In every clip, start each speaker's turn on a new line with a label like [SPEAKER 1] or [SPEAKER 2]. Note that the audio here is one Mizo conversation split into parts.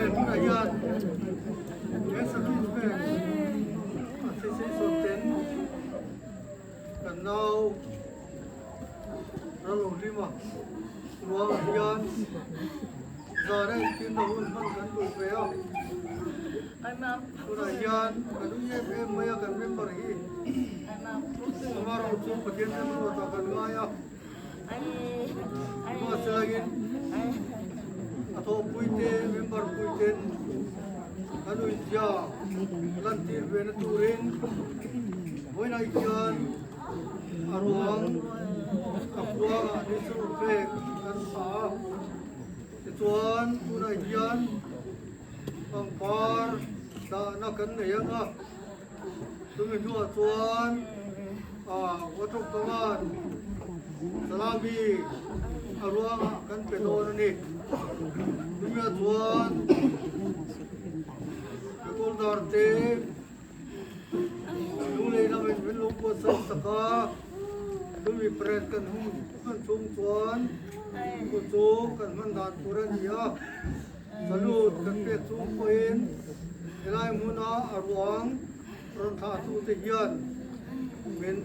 [SPEAKER 1] Tunah hian he serviceman a thisen sawt ten kan nau Ralawhlima ruangah hian zan a intinna hun hman kan duh ve a. Tunah hian kan ui em em mai a kan member hi amaherawhchu Pathian remruatah kan ngai a. Nimahselain a thawhpuite member puiten an uizia lantir ve na turin vawiinah hian a ruang a kuangah national flag an phah a. Tichuan tunah hian pangpar dahna kan nei ang a, chumi hnuah chuan Water Command Salami a ruangah kan pe dawn a ni. Chumi-ah chuan Recorder te Lunglei lamin min lo buatsaih sak a, chumi parade kan hung hman chhung chuan chu chu kan hman dan tur a ni a. Salute kan pek chung pawhin helai hmuna a ruang rawn thlahtute hian min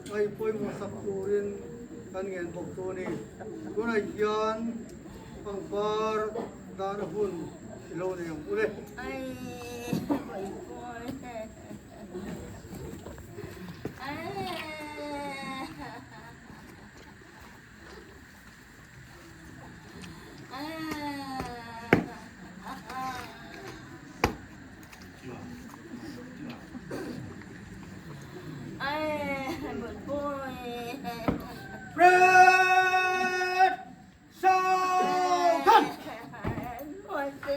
[SPEAKER 1] ngaih pawimawh sak turin kan ngen bawk chu a ni. Tunah hian pangpar dahna hun i lo nei ang u le.
[SPEAKER 2] Red Sultan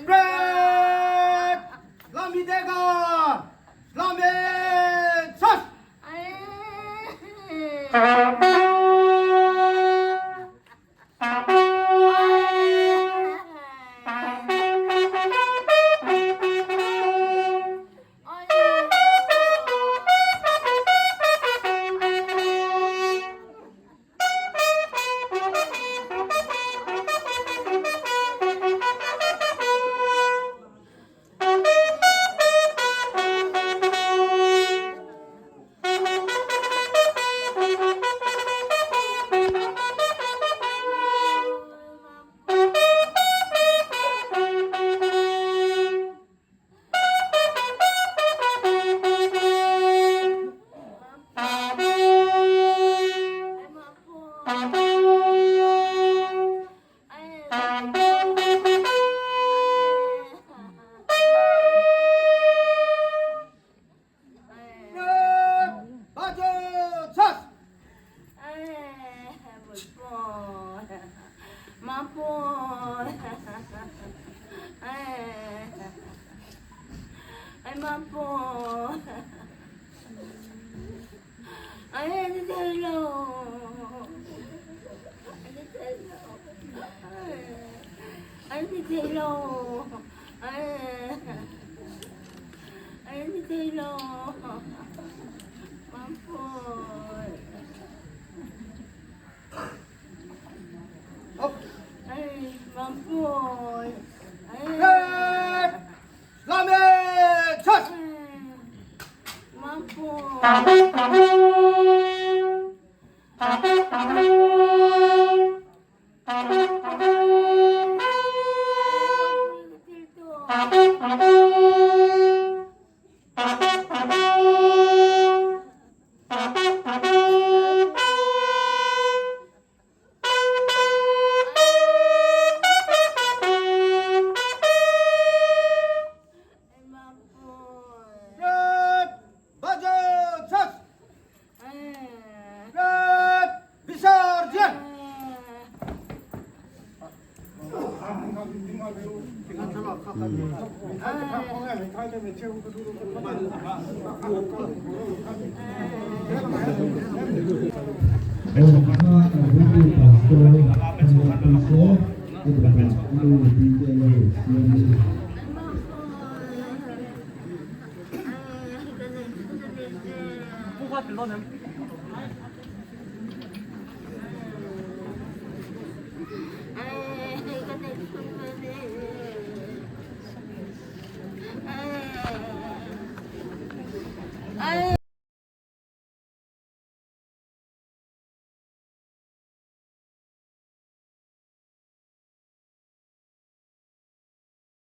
[SPEAKER 2] Red Lami Dega Lami Chas